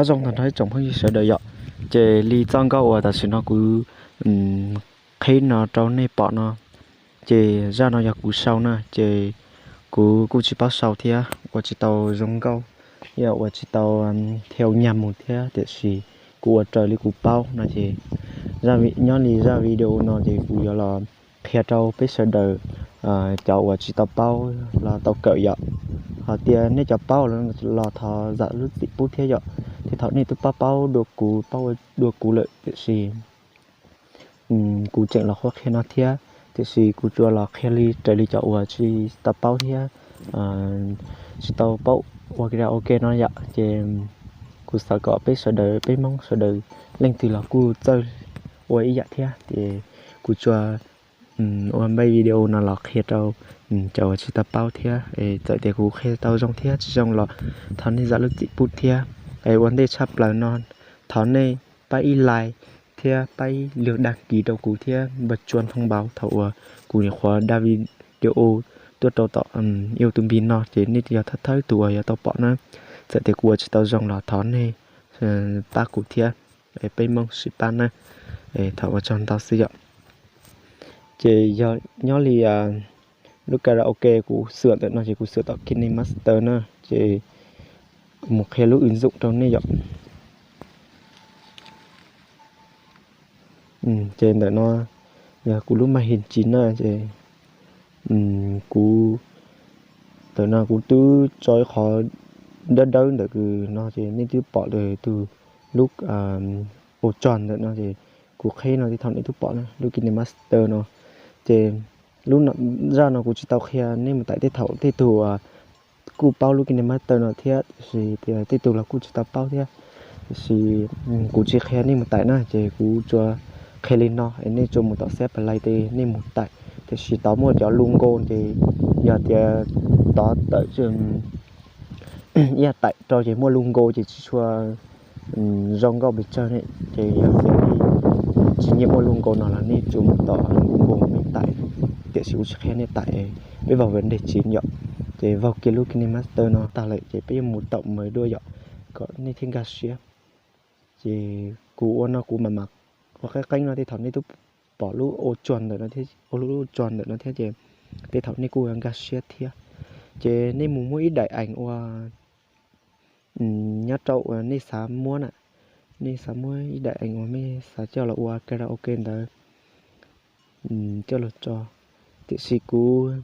Nyob zoo tag nrho ib tsoom phooj ywg sawv daws yom. Ces li txoj nkauj uas tam sim no kuv qhib no rau nej pom no, ces zaj no yog kuv sau na, ces kuv kuj tsis paub sau thiab, ua tsis tau zoo nkauj, yog ua tsis tau thiau nyag mus thiab, tiam sis kuv ua raws li kuv paub no ces nyob li zaj video no ces kuv yuav los qhia rau peb sawv daws, cov uas tsis tau paub los tau kawm yom. Hos tias nej cov paub los thov zam lub txim pub thiab yom. Tej thaum nej twb paub paub dua kuv, paub ua dua kuv lawm, tiam sis kuv tseem los qhuab qhia no thiab, tiam sis kuv tsuas los qhia li raws li cov uas tsis tau paub thiab tsis tau paub ua karaoke no yom. Ces kuv xav kom peb sawv daws, peb Hmoob sawv daws leej twg los kuj txawj ua ib yam thiab, ces kuv tsuas ua npaj video no los qhia rau cov uas tsis tau paub thiab. Txawm tias kuv qhia tau zoo thiab tsis zoo los thov nej zam lub txim pub thiab. Es ua ntej tshaj plaws no thov nej pab ib like thiab pab ib lwg dag kis rau kuv thiab npawg tsuas thoob npauv thaum uas kuv nyuam qhuav dag video tuaj rau tom YouTube no ces nej yog thawj thawj tus uas yuav tau pom na. Txawm tias kuv ua tsis tau zoo los thov nej pab kuv thiab, peb Hmoob sib pab na. Thov ua tsaug ntau xwb yom. Ces yog nyob li lub karaoke kuv xwm ntawm no ces kuv xwm tom KineMaster na, ces mus qhia lub wb ntxoom rau nej yom. Ces ntawm no yog kuv lub maj his tsis na, ces kuv, ntawm no kuv twb tso ib qhov dawb dawb ntawm kws no ces nej twb pom tus lub ua tso ntawm no ces kuv qheb no tej thaum nej twb pom na, lub KineMaster no. Ces lub zaj no kuv tsis tau qhia nej mus taim, tej thaum tej tug kuj paub lub KineMaster no thiab, tiam sis tias tej tug los kuj tsis tau paub thiab. Tiam sis kuv tsis qhia nej mus taim na, ces kuv tsuas qhia li no es nej tsuas mus tom xab plais tes nej mus taim. Tiam sis tod muaj cov lus nkaus ces yog tias tod tawm ib yam taim rau ces muaj lus nkaus ces tsis tshua zoo nkauj pes tsawg ne. Ces yog tias nej tsis nyiam muaj lus nkaus no los nej tsuas mus tom Google nej taim. Tiam sis kuv tsis qhia nej taim, peb vaug vas dej tsis yom. Ces vaug kiag lub KineMaster no tag lawm ces peb yuav mus taum mawv dua yom, kom nej thiaj nkag siab. Ces kuv ua no kuv mam mam ua qeeb qeeb no tej thaum nej twb pom lub ua tso ntawm no thiab, ua lub ua tso ntawm no thiab ces tej thaum nej kuj yuav nkag siab thiab. Ces nej mus muab ib daim eev ua nyob rau uas nej xav muab na, nej xav muab ib daim eev uas nej xav coj los ua karaoke ntawd coj los tso. Tiam sis kuv,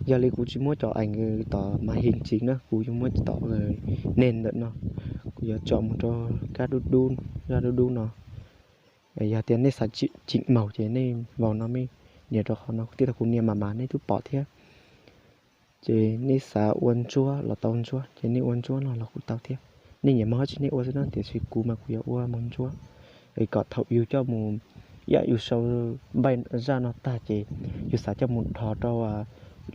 yog li kuv tsis muab cov eev tom mas his tsis na, kuv yuav muab tom neg ntawm no, kuv yuav tsom mus rau kab dub dub, zaj dub dub no. Yog tias nej xav tsim maus ces nej vau no me, nias rau qhov no, tej thaum kuv nias mas mas nej twb pom thiab. Ces nej xav ua ntsuab los tau ntsuab, ces nej ua ntsuab no los kuj tau thiab. Nej nyiam mov dab tsi nej ua xwb na, tiam sis kuv mas kuv yuav ua mov ntsuab. Es kom thaum yus coj mus, yam yus sau npaij zaj no tag ces yus xav coj mus dhos rau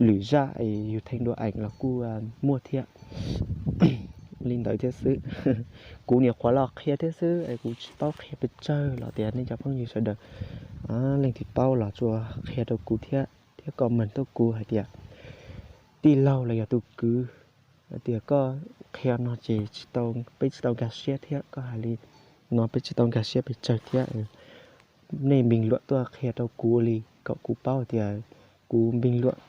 lwm zaj es yus theej dua eev los kuj muaj thiab. Li ntawd thiab xwb. Kuv nyuam qhuav los qhia thiab xwb es kuv tsis paub qhia pes tsawg los tias nej cov phooj ywg sawv daws leej twg paub los tsuas qhia rau kuv thiab, thiab comment tuaj kuv hais tias tij laug los yog tus kwv, hais tias koj qhia no ces tsis tau, peb tsis tau nkag siab thiab, koj hais li no peb tsis tau nkag siab pes tsawg thiab. Nej npeeg luam tuaj qhia rau kuv li kom kuv paub hais tias kuv npeeg luam,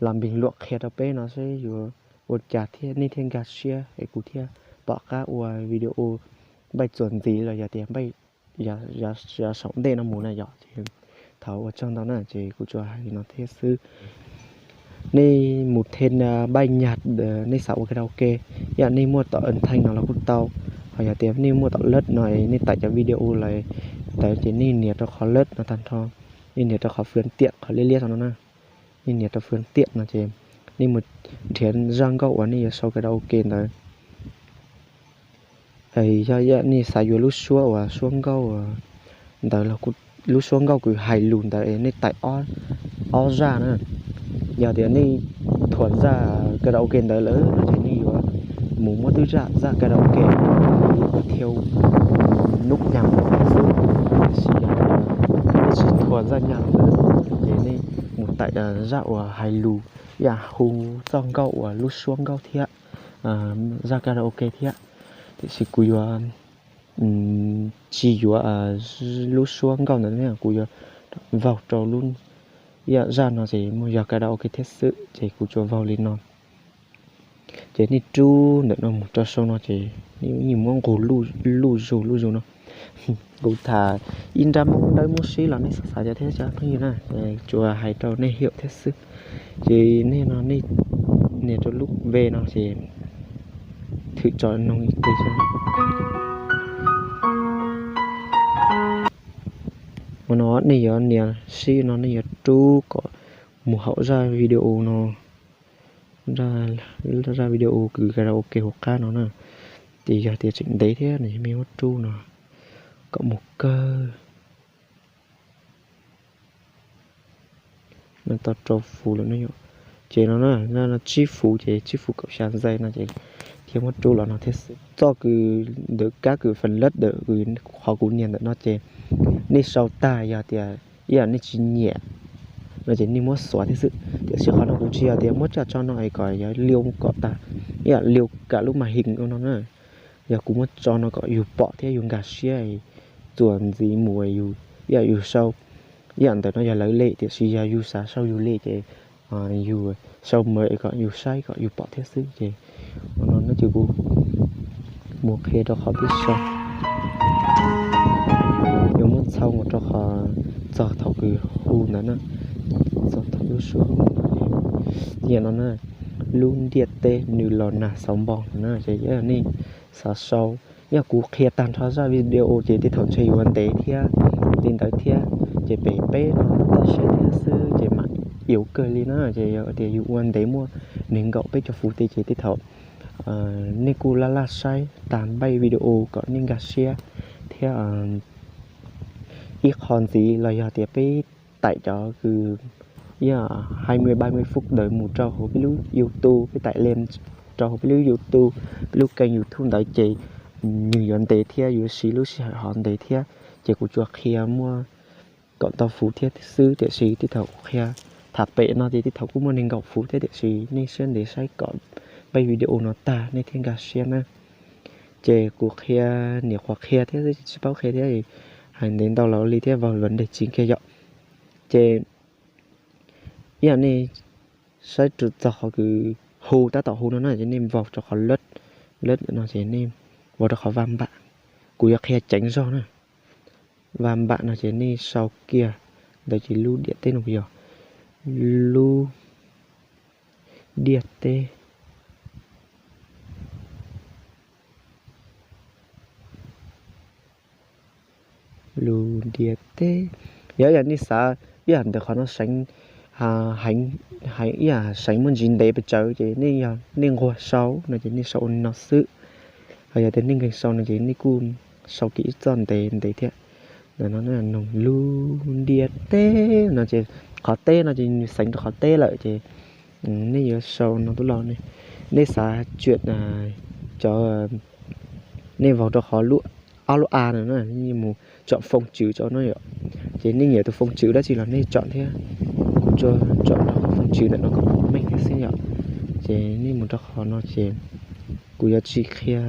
los npeeg luam qhia rau peb no seb yuav ua cas thiab nej thiaj nkag siab es kuv thiaj pom qab ua video npaij txuas ntxiv los yog tias npaij yav saum ntej no mus na yom. Ces thov ua tsaug ntau na, ces kuv tsuas hais li no thiab xwb. Nej mus theej npaij nyag, nej xav ua karaoke, yam nej muaj tom nthe no los kuj tau. Ho yog tias nej muaj tom lab no, nej taim cov video lawm ntawd ces nej nias rau qhov lab no tag nrho, nej nias rau qhov fwv tiam qhov liab liab no na, nej nias rau fwv tiam no ces nej mus nrhiav zaj nkauj uas nej yuav sau karaoke ntawd. Yog nej xav yuav lub suab uas suab nkauj ntawd los, lub suab nkauj kws hais lus ntawd es nej taim ob zaj na. Yog tias nej thuam zaj karaoke ntawd lawm no ces nej yuav mus muab twb zaj, zaj karaoke thiau nub nyam xwb. Tiam sis yog nej tsis thuam zaj nyam lawm ces nej mus taim zaj uas hais lus, yam hu txoj nkauj uas lub suab nkauj thiab zaj karaoke thiab. Tiam sis kuv yuav tsis yuav lub suab nkauj ntawd ne, kuv yuav vaug rau lub, ib yam zaj no ces muaj yog karaoke thiab xwb ces kuv tsuas vaug li no. Ces nej rub ntawm no mus rau saum no ces nej yeej muab nqus luj zus luj zus no. Kuv tham ib nrab Hmoob dawb Hmoob sib los nej xav xav cov thiab cov phooj ywg na, tsuas hais rau nej hiam thiab xwb. Ces nej no nej nias rau lub ve no ces thwm tso noog ib pliag xwb. Ua no nej yuav nias sib no nej yuav rub kom mus hauv zaj video no, zaj video kws karaoke hauv qab no na. Ces yog tias tseem ntev thiab no mej muab rub no kom mus kawg no tau rau fuv lawm no yom. Ces no na, no tsib fuv ces tsib fuv kaum xya ntxais no ces thiaj muab rub los no thiab xwb. Txoj kws ntawm kab kws fas lab ntawm qhov kuv nias ntawm no ces nej sau tag yog tias ib yam nej tsis nyiam no ces nej muab xuav thiab xwb. Tiam sis qhov no kuv tsis yog tias muab coj tso no es kom yog liu kom tag, ib yam liu kam lub mas him ua no na. Yog kuv muab tso no kom yus pom thiab yus nkag siab txuas ntxiv mus, ib yam yus sau, ib yam ntawm no yog lawv lem tiam sis yog yus xav sau yus lem ces yus sau mus kom yus saib kom yus pom thiab xwb. Ces ua no no ces kuv mus qhia rau qhov peb sau, yuav muab txhau mus rau qhov txog thaum kws hu ntawd na, txog thaum lub suab hu ntawd. Yam no na, lub ntiaj teb nws los nag xauv npo no na ces yog nej xav sau, yog kuv qhia tag nrho zaj video ces tej thaum ntshe yuav ntev thiab li ntawd thiab. Ces pem peb no tau saib thiab xwb ces mam yuav kawg li na. Ces yog tias yus ua ntev muaj nees nkaum peb caug fuv tej ces tej thaum nej kuj laj laj saib tag npaij video kom nej nkag siab thiab. Ib qho ntxiv los yog tias peb taim cov kws ib yam hai mươi ba mươi phút ntawd mus rau hauv peb lub YouTube, peb taim lem rau hauv peb lub YouTube, peb lub kênh YouTube ntawd ces nws yuav ntev thiab yuav siv lub sij hawm hov ntev thiab. Ces kuv tsuas qhia muaj kaum ntau fuv thiab xwb tiam sis tej thaum kuv qhia tham pem no ces tej thaum kuj muaj nees nkaum fuv thiab tiam sis nej siab ntev saib kom npaij video no tag nej thiaj nkag siab na. Ces kuv qhia niam qhuav qhia thiab tsis paub qhia thiab, hais ntev ntau los li thiab vau los ntes tsis kiag yom. Ces ib yam nej saib txog qhov kws hu, tab tom hu no na ces nej vau rau qhov lab, lab no ces nej vau rau qhov va npam. Kuv yuav qhia ceev zog na. Va npam no ces nej sau kiag ntawd ces lub ntiaj teb no yog lub ntiaj teb, lub ntiaj teb. Yog ib yam nej xav ib yam ntawm qhov no seev, ib yam seev muaj ntsis ntev pes tsawg ces nej yog nej nquag sau no ces nej sau ua li no xwb. Ho yog tias nej nkeeg sau no ces nej kuj sau kiag ib txoj ntev ntev thiab. Ntawm no noog lub ntiaj teb no ces qhov teb no ces nws xeev rau qhov teb lawm ces nej yuav sau no tub los, nej xav tsuam cov, nej vau rau qhov lub, ob lub a no na, nej mus tsom phone tswv rau no yom. Ces nej nyiam tus phone tswv dab tsi los nej tsom thiab. Kuv tsuas tsom rau qhov phone tswv ntawm no kom meej thiab xwb yom. Ces nej mus rau qhov no ces kuv yuav tsis qhia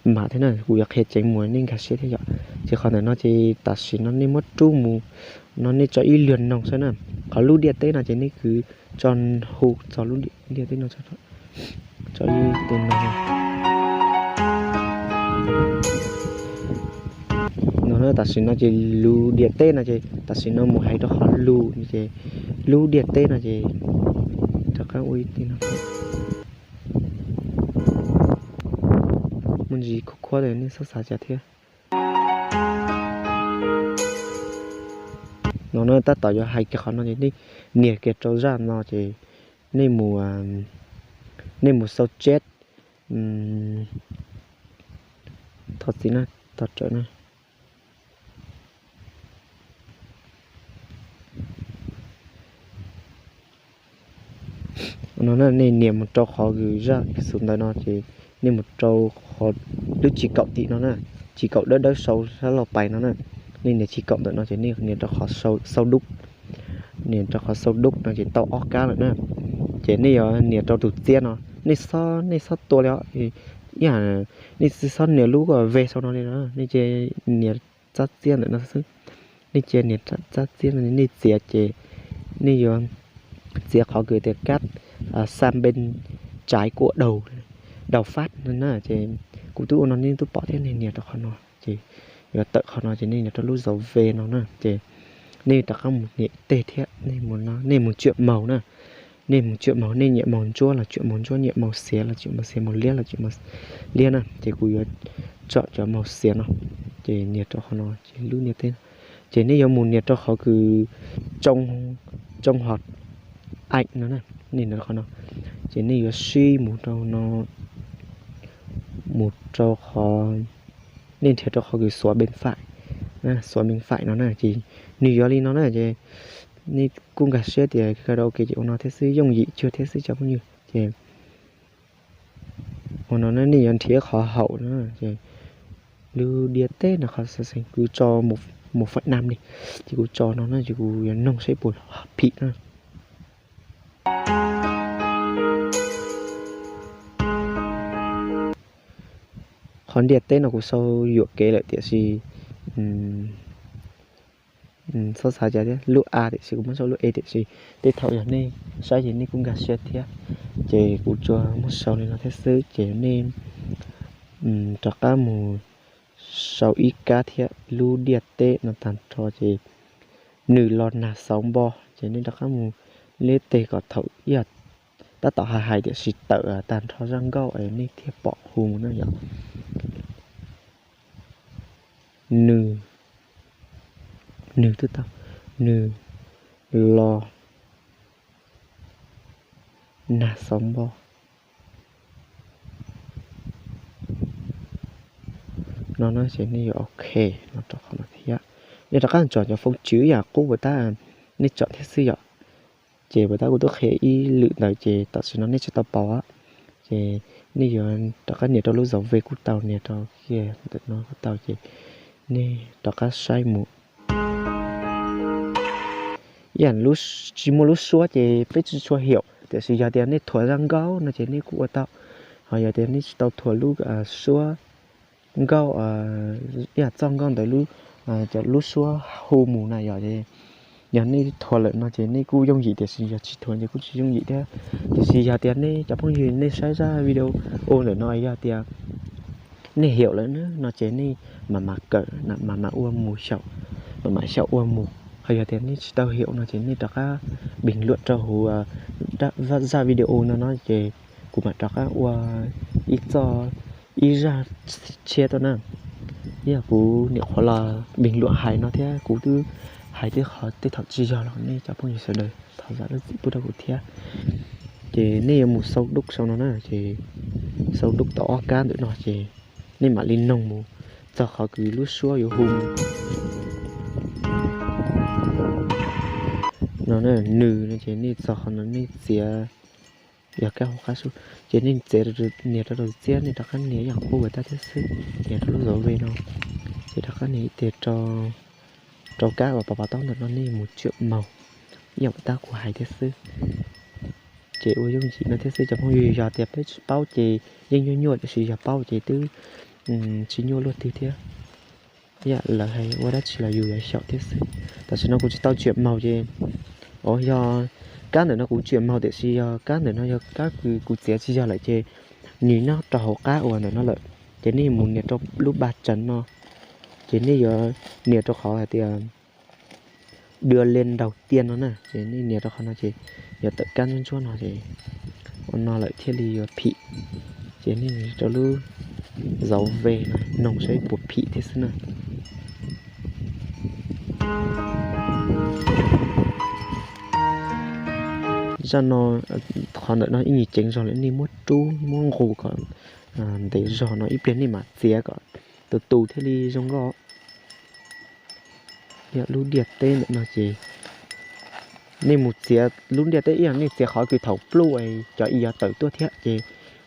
mam thiab na, kuv yuav qhia ceev mus nej nkag siab thiab yom. Ces qhov ntawm no ces tam sim no nej muab rub mus no nej tso ib luag noog xwb na. Qhov lub ntiaj teb no ces nej kwv tso, hu txog lub ntiaj teb no, tso ib tug noog. No na, tam sim no ces lub ntiaj teb no ces tam sim no mus hais rau qhov lub no ces, lub ntiaj teb no ces rov qab ua ib tug no. Muaj ntsis khuab khuab nej txhob xav cas thiab. No na, tab tom yuav hais kiag qhov no ces nej nias kiag rau zaj no ces nej mus, nej mus sau chet, thov txim na, tos rawm na. No na, nej nias mus rau qhov kws zaj kws xus ntawd no ces nej mus rau qhov lub tsib kaum tim no na, tsib kaum dawb dawb sau sab laug pais no na. Nej nias tsib kaum ntawm no ces nej nias rau qhov sau dub, nias rau qhov sau dub no ces tau ob kab lawm na. Ces nej yuav nias rau tus txiab no, nej xob, nej xob tua li os, ib yam nej tsis txhob nias lub ve sau no li no, nej cia nias txab txiab ntawm no xwb. Nej cia nias txab txiab no, nej txiav ces nej yuav txiav qhov kws tias cắt sang bên trái của đầu, đầu phát no na. Ces kuv twb ua no nej twb pom thiab, nej nias rau qhov no ces yuav tawm qhov no ces nej nias rau lub dấu V no na. Ces nej rov qab mus nias ib teg thiab, nej mus no, nej mus chuyển màu na. Nej mus chuyển màu, nej nyiam màu ntsuab los chuyển màu ntsuab, nyiam màu xiav los chuyển màu xiav, màu liab los chuyển màu liab na. Ces kuv yuav chọn cov màu xiav no, ces nias rau qhov no ces lub nias teb no. Ces nej yuav mus nias rau qhov kws trong, trong hoạt ảnh no na. Nej nias rau qhov no ces nej yuav sib mus rau no, mus rau qhov, nej nrhiav rau qhov kws xóa bên phải, xóa bên phải no na. Ces nws yuav li no na. Ces nej kuj nkag siab tias karaoke ces ua no thiab xwb, yooj yim cuag thiab xwb cov phooj ywg. Ces ua no na, nej yuav nrhiav qhov haum no, ces lub diav teb no qhov xav xeem kuv tso một phẩy năm li, ces kuv tso no na, ces kuv yuav noog saib puas phim na. Qhov diav teb no kuv sau yuam kev lawm tiam sis txhob xav cas thiab, lub A tiam sis kuv muab sau lub E tiam sis tej thaum yog nej saib ces nej kuj nkag siab thiab. Ces kuv tsuas muab sau li no thiab xwb, ces nej rov qab mus sau ib kab thiab lub diav teb no tag nrho ces nws los nag xauv npo, ces nej rov qab mus liab teg kom thaum ib yam tab tom hais hais tiam sis tawm tag nrho zaj nkauj es nej thiaj pom hu mus na yom. Nws, nws twb tau, nws los nag xauv npo no na. Ces nej yuav ok no rau qhov no thiab. Nej rov qab tsom cov phone tswv ib yam qub puas tab nej tsom thiab xwb yom. Ces puas tab kuv twb qhia ib lwm ntawd ces tam sim no nej tsis tau paus, ces nej yuav rov qab nias rau lub dấu V kuj tau, nias rau kiag ntawm no kuj tau, ces nej rov qab saib mus. Ib yam tsis muaj lub suab ces peb tsis tshua hiểu, tiam sis yog tias nej thuam zaj nkauj no ces nej kuj ua tau. Ho yog tias nej tsis tau thuam lub suab nkauj, ib yam txoj nkauj ntawd lub, cov lub suab hu mus na yom, yog nej thuam lawm no ces nej kuj yooj yim, tiam sis yog tsis thuam ces kuj tsis yooj yim thiab. Tiam sis yog tias nej cov phooj ywg nej saib zaj video ua ntawm no yog tias nej hiểu lawm no ces nej mam mam kawm, mam mam ua mus xyaum, mam mam xyaum ua mus. Ho yog tias nej tsis tau hiểu no ces nej rov qab bình luận rau hauv zaj video no no ces kuv mam rov qab ua ib txoj, ib zaj tshiab tuaj na. Yog kuv nyuam qhuav los bình luận hais no thiab kuv twb hais tej qhov tej thaum tsis yog los nej cov phooj ywg sawv daws thov zam lub txim pub rau kuv thiab. Ces nej yuav mus sau đúc sau no na, ces sau đúc tau ob kab ntawm no ces nej mam li noog mus txog qhov kws lub suab yuav hu no, nws no ces nej txog qhov no nej txiav, yog kab hauv qab sub ces nej txiav, nias rau rau txiab, nej rov qab nias ib yam qub puas tab thiab xwb, nias rau lub dấu V no, ces rov qab nias ib teg rau kab uas pov pov taub ntawm no nej mus chuyển màu ib yam puas tab kuv hais thiab xwb. Ces ua yooj yim no thiab xwb cov phooj ywg, yog tias peb tsis paub ces yeej nyuaj nyuaj, tiam sis yog paub ces twb tsis nyuaj luaj twg thiab. Ib yam lawv hais ua dab tsi los yus yuav xyaum thiab xwb. Tam sim no kuv tsis tau chuyển màu ces, o, yog kab ntawm no kuv chuyển màu tiam sis yog kab ntawm no yog kab kws kuv txiav tsis yog lawm ces nws nyob rau hauv qab uas ntawm no lawm. Ces nej mus nias rau lub ba tsev no, ces nej yuav nias rau qhov hais tias đưa lên đầu tiên no na, ces nej nias rau qhov no ces yuav tawm kab ntsuab ntsuab no ces ua no lawm thiaj li yuav phim. Ces nej rau lub dấu V no noog saib puas phim thiab xwb na. Zaj no, qhov ntawm no ib nyuag ceev zog lawm, nej muab rub muab nqus kom ntev zog no ib pliag nej mam txiav kom tus tus thiaj li zoo nkauj. Yog lub ntiaj teb ntawm no ces nej mus txiav lub ntiaj teb ib yam nej txiav qhov kws thaum pluj cov i yov tawm tuaj thiab ces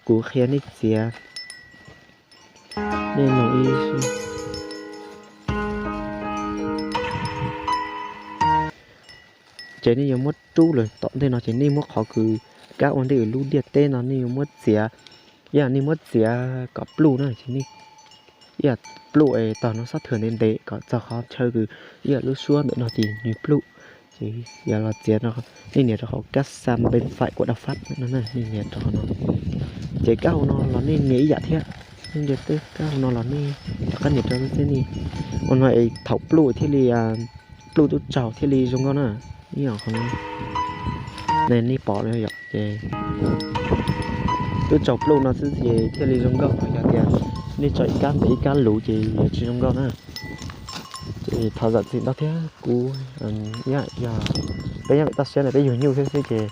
kuv qhia nej txiav. Nej noog ib, ces nej yuav muab rub lawm tom ntej no ces nej muab qhov kws kab ua ntej lub ntiaj teb no nej yuav muab txiav Ib yam nej muab txiav kom pluj na, ces nej ib yam pluj es tog no xob thwm ntev ntev kom txog qhov chaw kws ib yam lub suab ntawm no ces nws pluj. Ces yog los txiav no, nej nias rau hauv kab xa npe faim kuas dab fab no, nej nias rau hauv no. Ces kab hauv no los nej nias ib yam thiab, nej nias tej kab hauv no los nej rov qab nias rau xwb nej. Ua no es thaum pluj thiaj li, pluj tub tsaug thiaj li zoo nkauj na. Ib yam qhov no, nej pom lawm yom, ces tub tsaug pluj no xwb ces thiaj li zoo nkauj, ho yog tias nej tso ib kab ntev ib kab luv ces yuav tsis zoo nkauj na. Ces thov zam txim ntau thiab kuv, yog peb nyob pem toj siab na peb yug nyuj thiab xwb ces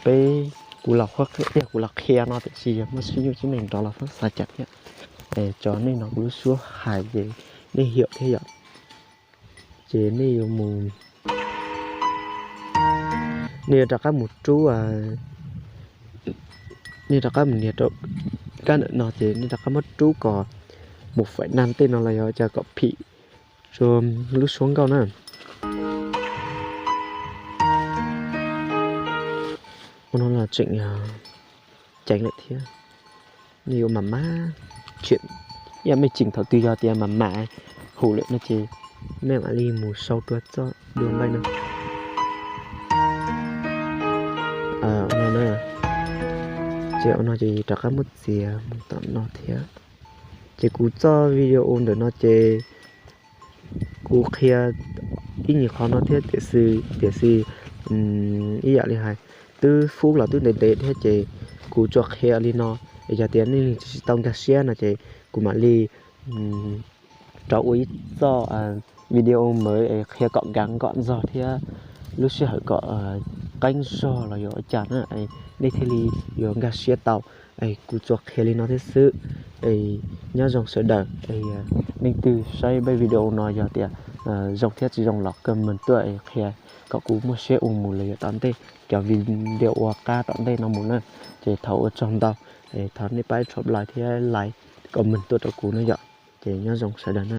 peb, kuv los qhuab qhia, kuv los qhia no tiam sis yog muaj tsis nyuj tsis neeg nrov los txhob xav cas thiab. Es tso nej no kuv lub suab hais ces nej hiam thiab yom. Ces nej yuav mus, nej yuav rov qab mus rub, nej rov qab mus nias rau kab ntawm no ces nej rov qab muab rub kom mus faim nag tej no los yog cas kom phim rua lub suab nkauj na. Ua no los tseem ceev lawm thiab. Nej yuav mam mam, ib yam mej tseem thaum twg yog tias mam mam hum lawm no ces mej mam li mus sau dua txoj dua nqaij no. Ces ua no ces rov qab muab txiav mus tom no thiab. Ces kuv txoj video ntawm no ces kuv qhia ib nyuag qhov no thiab tiam sis, tiam sis ib yam li hais twb fub los twb ntev ntev thiab ces kuv tsuas qhia li no. Yog tias nej leej twg tsis tau nkag siab no ces kuv mam li rov ua ib txoj video mus qhia kom nkag kom ntxog thiab lub sij hawm kom qeeb zog los yuav ua cas na, nej thiaj li yuav nkag siab tau. Kuv tsuas qhia li no thiab xwb. Nyob zoo sawv daws, leej twg saib peb video no yog tias zoo thiab tsis zoo los comment tuaj qhia kom kuv muaj siab ua mus los yog tom ntej cov video ua qab tom ntej no mus na. Ces thov ua tsaug ntau, thov nej pab subscribe thiab like, comment tuaj rau kuv na yom. Ces nyob zoo sawv daws na.